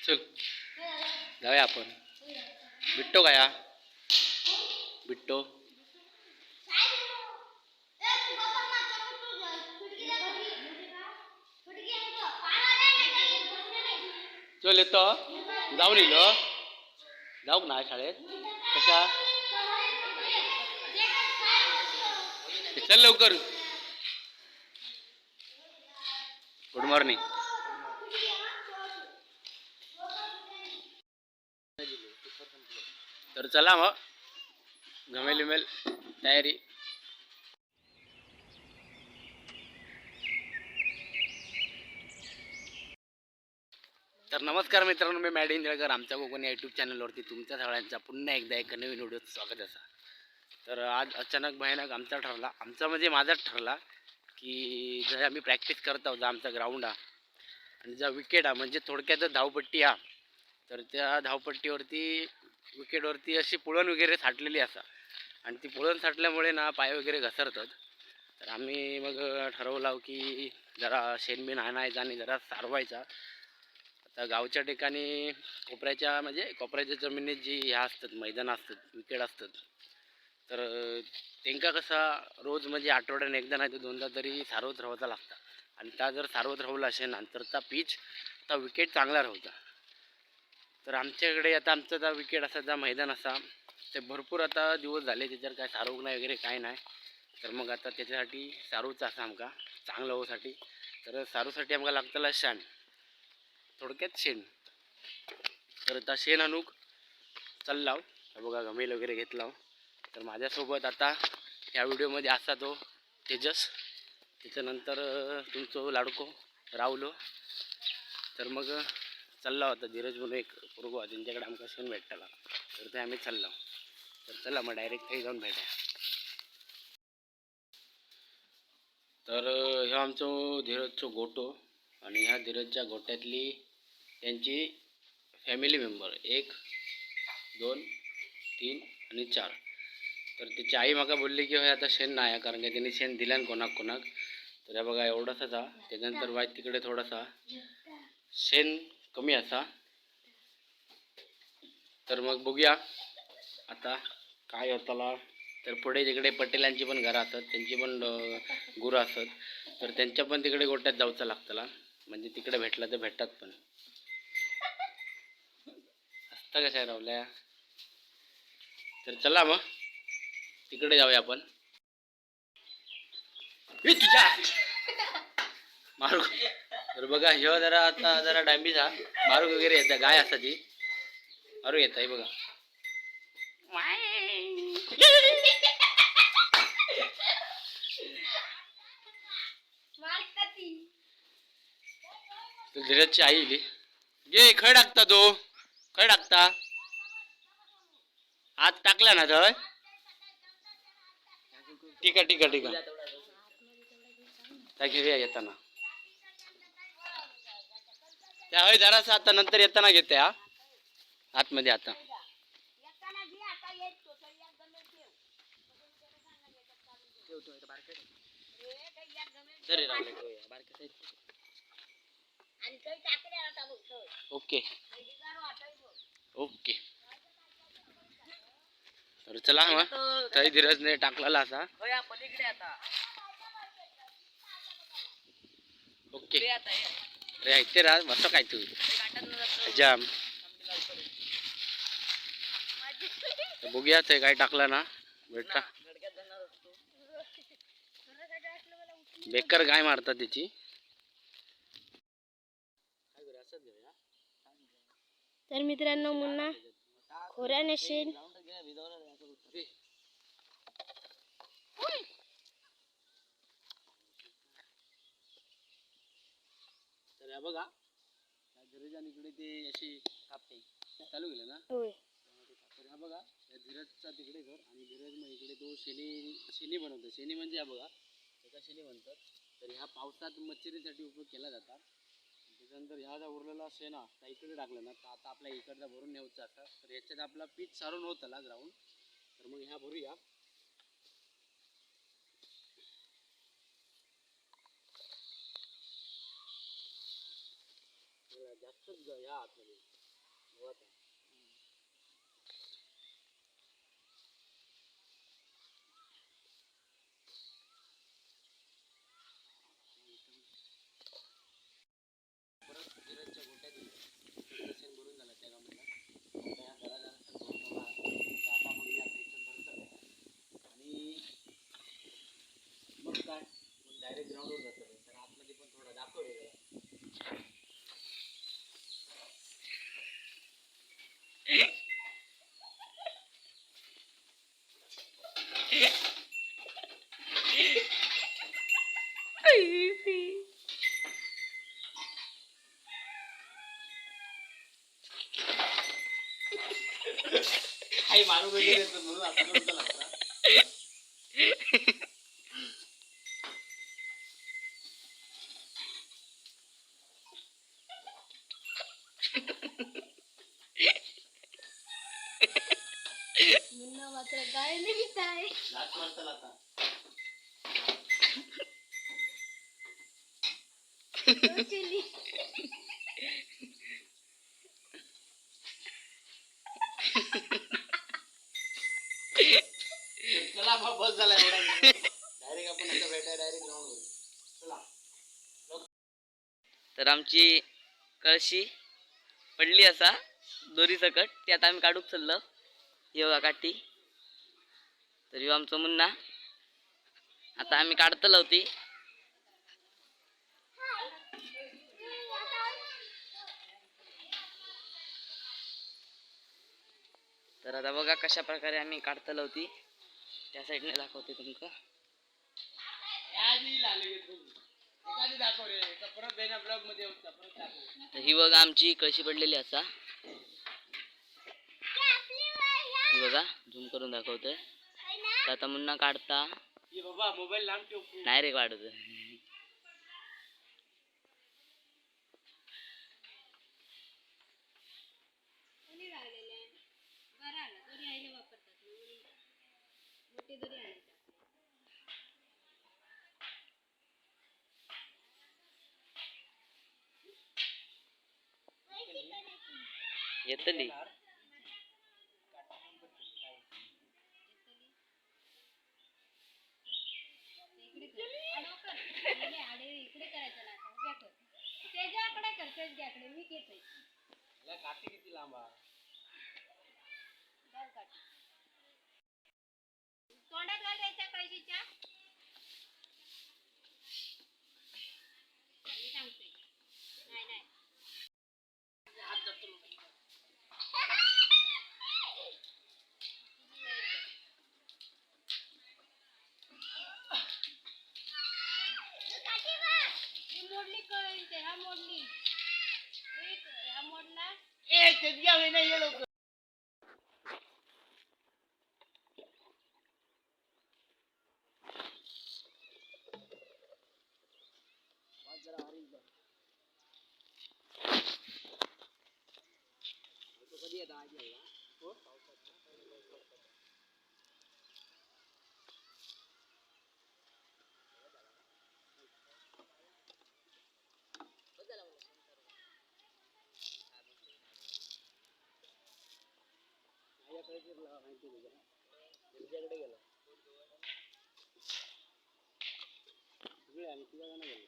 चल जाऊया आपण. बिट्टो काय हा? बिट्टो. चल येतो. जाऊन येईल. जाऊ ना शाळेत कशा. चल लवकर. Good morning. तर चला मग घमेल विमेल तयारी. तर नमस्कार मित्रांनो, मी मॅड इंदळकर. आमच्या कोकण या यूट्यूब चॅनलवरती तुमच्या सगळ्यांचा पुन्हा एकदा एक नवीन व्हिडिओत स्वागत असा. तर आज अचानक भयानक आमचा ठरला, आमचा म्हणजे माझाच ठरला की जर आम्ही प्रॅक्टिस करत आहोत, आमचा ग्राउंड हा आणि ज्या विकेट हा म्हणजे थोडक्यात धावपट्टी हा, तर त्या धावपट्टीवरती विकेटवरती अशी पुळण वगैरे साठलेली असा आणि ती पुळण साठल्यामुळे ना पाय वगैरे घसरतात. तर आम्ही मग ठरवलं की जरा शेणबीन आणायचा आणि जरा सारवायचा. आता गावच्या ठिकाणी कोपऱ्याच्या म्हणजे कोपऱ्याच्या जमिनीत जी ह्या असतात मैदान असतात विकेट असतात, तर त्यांका कसा रोज म्हणजे आठवड्याने एकदा नाही तर दोनदा तरी सारवत राहायचा लागता. आणि त्या जर सारवत राहला असेल ना तर त्या पीच त्या विकेट चांगला राहता. तर आमच्याकडे आता आमचं त्या विकेट असा त्या मैदान असा ते भरपूर आता दिवस झाले त्याच्यावर काय सारवूक नाही वगैरे काय नाही. तर मग आता त्याच्यासाठी सारूचा असा आमका चांगलं होसाठी, तर सारूसाठी आमका लागतला शान, थोडक्यात शेण. तर आता शेण आणूक चाललाव. हा बघा घमेल वगैरे घेतला. तर माझ्यासोबत आता ह्या व्हिडिओमध्ये असा तो तेजस, त्याच्यानंतर तुमचं लाडको राहुलो. तर मग चालला होता धीरज म्हणून एक पोरगो आहे, त्यांच्याकडे आमका शेण भेटला, तर ते आम्ही चाललो. तर चला मग डायरेक्ट काही जाऊन भेटा. तर ह्यो आमचो धीरजचो गोटो आणि ह्या धीरजच्या गोट्यातली त्यांची फॅमिली मेंबर 1 2 3 आणि 4. तर त्याची आई म्हाका बोलली की हय आता शेण नाही, कारण की त्यांनी शेण दिल्यान कोणाक कोणाक. तर ह्या बघा एवढासाच हा. त्याच्यानंतर वाईट तिकडे थोडासा शेण कमी असा. तर मग बघूया आता काय होताला. तर पुढे तिकडे पटेलांची पण घरं असत, त्यांची पण गुरं असत, तर त्यांच्या पण तिकडे गोट्यात जाऊचं लागतला. म्हणजे तिकडे भेटला तर भेटतात पण असतं कशा रावल्या. तर चला मग तिकडे जाऊया आपण. ए, तुझ्या मारू. तर बघा ह्यो जरा आता जरा डांबीचा मारू वगैरे येतं, गाय असा ती मारू येत आहे बघा. तर धीरजची आई इली. गे खय टाकता तो, खय टाकता? आत टाकला ना थंय. ठीक आहे ठीक आहे ठीक आहे, त्या घेऊया येताना. त्या हय जरासं आता नंतर येताना घेते हा आतमध्ये आता. जरी रावले ठेवूया, बारक्या size. Okay okay. तर चला मग थंय धीरजने टाकलेला असा. ओके अरे ऐकते राज मस्त काय तू जाम. तर बघूया ते काय टाकलं ना बेटा. बेकार गाय मारतात त्याची. तर मित्रांनो मुन्ना खोऱ्याने शेण तर हे बघा त्या धीरजान इकडे ते अशी कापते चालू केलं ना. होय. तर हा बघा या धीरजचा तिकडे घर आणि धीरज मग इकडे तो शेणी शेणी बनवतो. शेणी म्हणजे हा बघा त्याचा शेणी म्हणतात. तर ह्या पावसात मच्छरीसाठी उपयोग केला जातात. त्याच्यानंतर ह्या ज्या उरलेला शेणा त्या इकडे टाकलं ना, तर आता आपल्या इकडचा भरून न्यायचा असा. तर ह्याच्यात आपला पीच सारून होत आला ग्राउंड. तर मग ह्या भरूया. जास्तच ह्या आतमध्ये गवत आहे. परत धीरजच्या गोट्यात गेलो. तिकडचं शेण भरून झालं त्या गावाला. आता ह्या जरा जरासा गवत आला. तर आता मग मी आता इथून भरतो आणि मग काय, मग डायरेक्ट ग्राउंडवर जातो. तर आतमध्ये पण थोडं दाखव रे जरा. काही मारू वगैरे येतं म्हणून असं नव्हतं लागतं. मुन्ना मात्र काय नाही आहे. लात मारताल आता. चली. तर चला बा, बस झाला एवढा. डायरेक्ट आपण आता भेटाय डायरेक्ट ग्राउंडवर. चला. तर आमची कळशी पडली असा दोरी सकट, ती आता आम्ही काढूक चाललो. ही बघा काठी. तर ह्यो आमचं मुन्ना, आता आम्ही काढतलो ती. तर आता बघा कशा प्रकारे आम्ही काढतलो ती, त्या साईडने दाखवते तुमका. आधी लागले एखादी दाखव रे का परत बेना ब्लॉग मध्ये होता परत दाखव. तर ही बघा आमची कळशी पडलेली असा, ही बघा झूम करून दाखवतोय. तर आता मुन्ना काढता. ये बाबा मोबाईल लांब ठेव खूप. नाही रे काढत. येतली. याला काठी किती लांब आहे. तोंडात घाल त्याच्या कळशीच्या. मी सांगते. नाही नाही. ही मोडली कळशी, हा मोडली. एक हा मोडला. ए तेजग्या होईना ये लवकर. माझ्याकडे फिरला माहिती आहे तुझ्या त्यांच्याकडे गेला सगळे आम्ही तुझ्याकडे गेलो.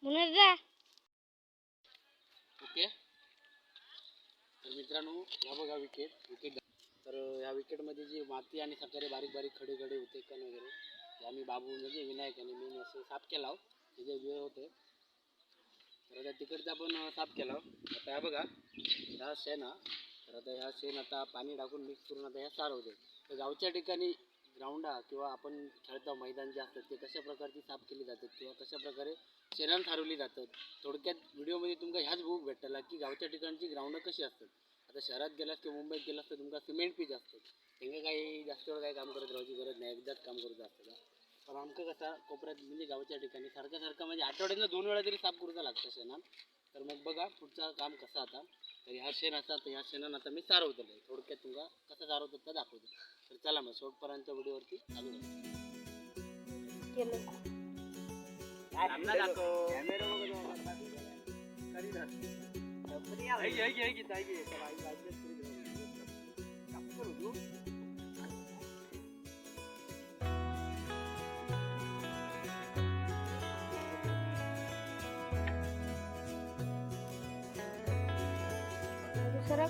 मुन्ना जा. ओके तर मित्रांनो ह्या बघा विकेट विकेट. तर ह्या विकेटमध्ये जी माती आणि सकाळी बारीक बारीक खडे खडे होते कण वगैरे ते आम्ही बाबू म्हणजे विनायक आणि मी असे साफ केला त्याचे वेळ होते. तर आता तिकडचा पण साफ केला. आता ह्या बघा ह्या शेण हा. तर आता ह्या शेण आता पाणी टाकून मिक्स करून आता ह्या सारवते. तर गावच्या ठिकाणी ग्राउंडा किंवा आपण खेळता मैदान जे असतात ते कशा प्रकारची साफ केली जातात किंवा कशा प्रकारे शेणान सारवली जातात. थोडक्यात व्हिडिओमध्ये तुमका ह्याच बघूक भेटला की गावच्या ठिकाणची ग्राउंड कशी असतात. आता शहरात गेलास किंवा मुंबईत गेलास तर तुमका सिमेंट पीच असतात, त्यांना काही जास्त वेळ काही काम करत राहायची गरज नाही, एकदाच काम करत असतं. पण आमचं कसं कोपऱ्यात म्हणजे गावच्या ठिकाणी सारखं सारखं म्हणजे आठवड्यातनं 2 वेळा तरी साफ करूचा लागतं शेणान. तर मग बघा पुढचं काम कसं आता. तर ह्या शेण आता तर ह्या शेणानं आता मी सारवतलं आहे, थोडक्यात तुमका कसं सारवतात तर दाखवतो. तर चला मग शेवटपर्यंत व्हिडिओवरती चालू केलं. दुसरं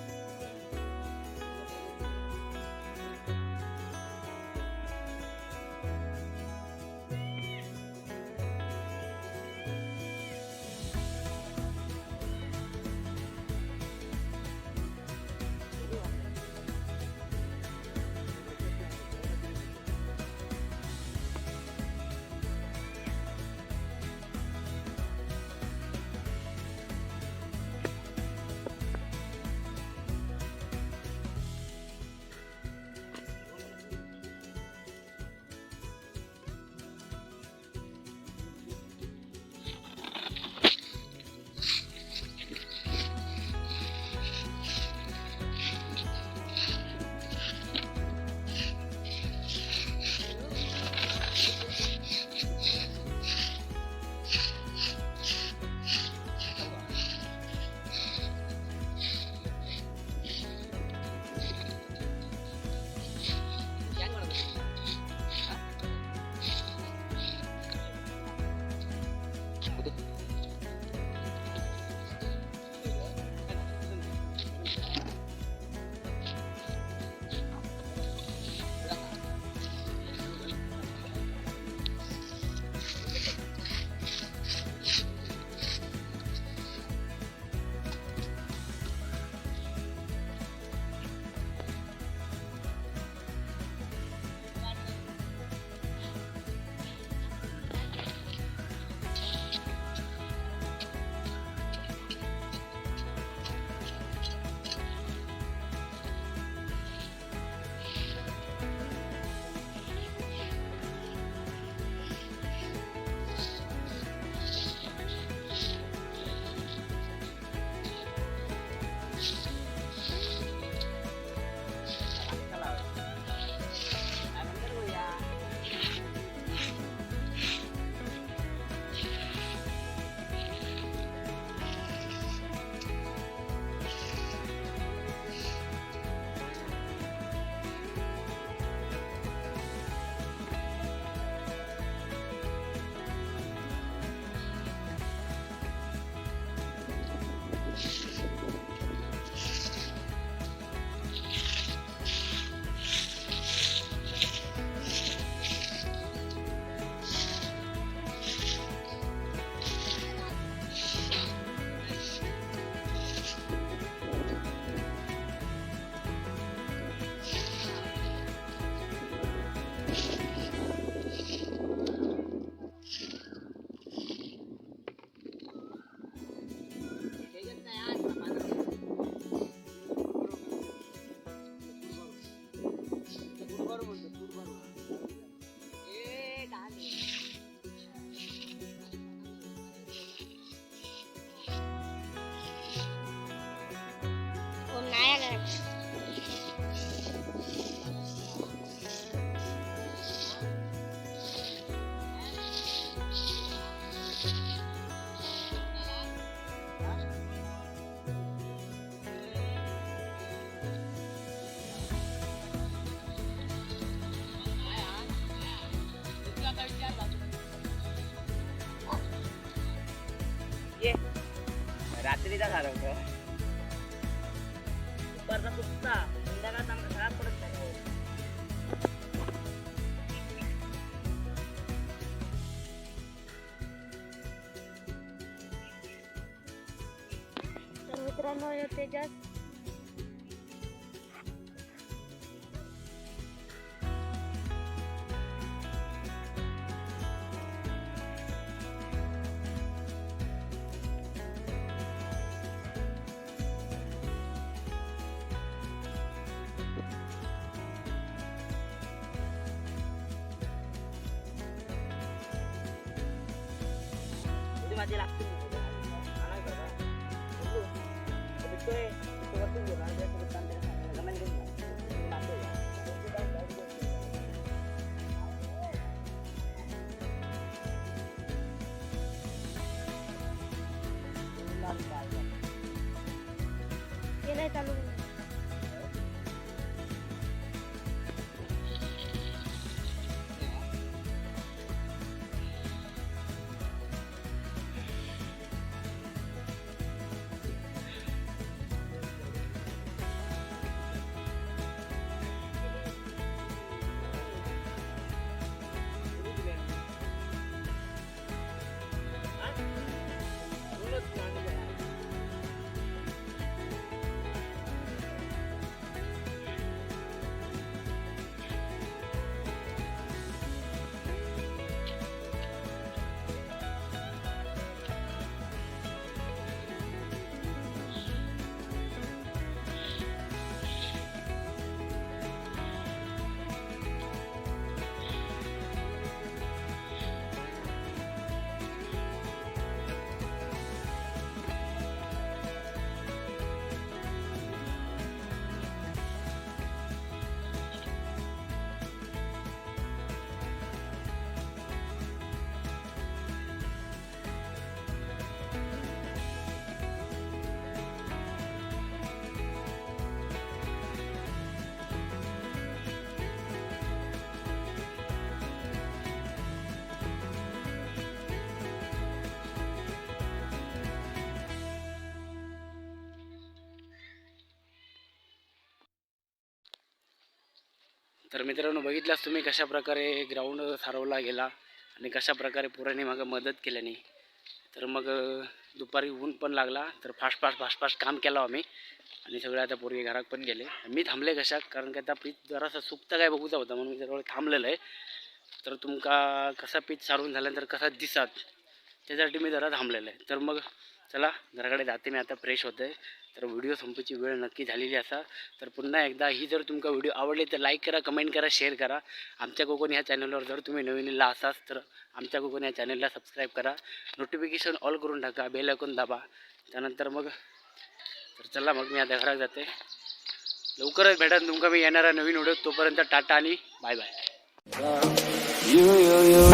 कोण नाही आलं. रात्रीचा झालं दुपारचा चुकता, संध्याकाळचा आमका खराब पडत नाही हो. तर मित्रांनो, हे तेजस माती लागते. ते नाही चालू. तर मित्रांनो, बघितलास तुम्ही कशा प्रकारे ग्राउंड सारवला गेला आणि कशा प्रकारे पोरांनी मागं मदत केल्याने. तर मग दुपारी ऊन पण लागला, तर फास्ट फास्ट फास्ट फास्ट काम केलं आम्ही आणि सगळे आता पोरगे घरात पण गेले. मी थांबले कशात, कारण की आता पीच जरासा सुकता काय बघूचा होता म्हणून मी जरा थांबलेलं आहे. तर तुमका कसा पीच सारून झाल्यानंतर कसा दिसात त्यासाठी मी जरा थांबलेलं आहे. तर मग चला घराकडे जाते मी, आता फ्रेश होते. तर व्हिडिओ संपायची वेळ नक्की झालेली असा. तर पुन्हा एकदा ही जर तुमका व्हिडिओ आवडली तर लाईक करा, कमेंट करा, शेअर करा. आमच्या कोकण ह्या चॅनलवर जर तुम्ही नवीनला असाल तर आमच्या कोकण या चॅनलला सबस्क्राईब करा, नोटिफिकेशन ऑल करून टाका, बेल आयकॉन दाबा. त्यानंतर मग तर चला मग मी आता घरात जाते. लवकरच भेटा तुमका मी येणारा नवीन व्हिडिओ. तोपर्यंत टाटा आणि bye bye. You, you, you.